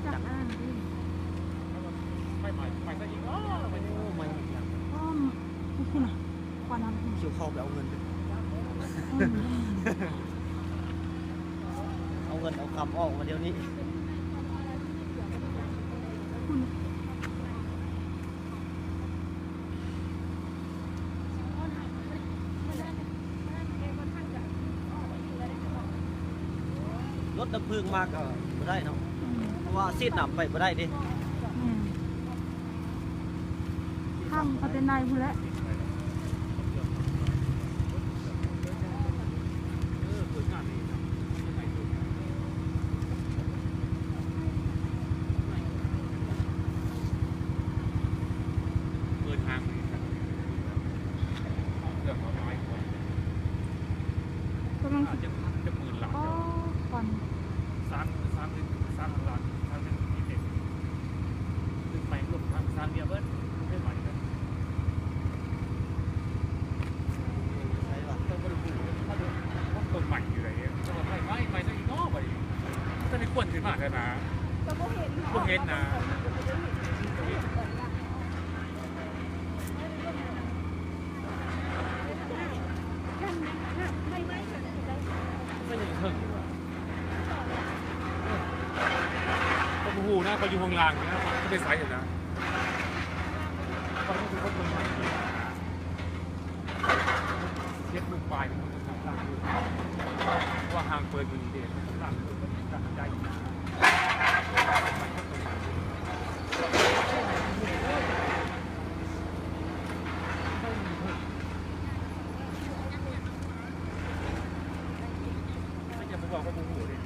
ຈັກອັນນີ້ ໄຟໄໝ້ ໄໝ້ຊະອີກ ອ້າວ ໄຟໄໝ້ ອ້ອມ ພຸ້ນນະ ຄວັນຫັ້ນ ຊິເຂົ້າໄປເອົາເງິນ ເອົາເງິນເອົາຄຳອອກມາດຽວນີ້ ພຸ້ນ. ລົດດັບເພີງມາກໍບໍ່ໄດ້ເນາະ ອືມ ເພາະວ່າສີດນ້ຳໄປບໍ່ໄດ້ເດ້ ອືມ ຂັງເຂົ້າແຕ່ໃນພຸ້ນແຫຼະ ເອີ ເປີດງານນີ້. ເປີດຫ້າງນີ້ ເຄື່ອງເຮົາຫຼາຍກວ່າ ກຳລັງ ອາດຈະ ຈະໝື່ນລ້ານ ອໍ ແລ້ວ ຄວັນ ສ້າງ ສ້າງ ສ້າງລ້ານ ສ້າງເປັນ ເປັນ ຂຶ້ນໄປລົງທາງສ້າງເບຍເບິດ ໄຟໄໝ້ເບິດ ໃສວະ ເຈົ້າບໍ່ໄດ້ຮູ້ເດ້ ເຂົາເອີ້ນຕົ້ນໄມ້ຢູ່ໃດ ແຕ່ວ່າໄຟໄໝ້ ໄໝ້ຊະອີກເນາະ ບັດນີ້ ມັນຈະໄດ້ຄວັນຂຶ້ນມາແທ້ນາ ກໍບໍ່ເຫັນ ບໍ່ເຫັນນາ ມັນຍັງເຖິງຢູ່ ເອີ ຂ້ອຍບໍ່ຮູ້ນະ ຂ້ອຍຢູ່ຂ້າງລ່າງນີ້ນະ ຂ້ອຍໄປໃສຫັ້ນນະ ຂ້ອຍບໍ່ຮູ້ຄົນເບິ່ງໃໝ່ ເຈັດໂມງປາຍ ຂ້ອຍກໍຕັ້ງຢູ່ ເພາະວ່າຫ້າງເປີດມື້ນີ້ເດ້ ຕັ້ງຢູ່ ຕັ້ງໃຈ ມັນຈະໄປບອກວ່າບໍ່ຮູ້ເດ້.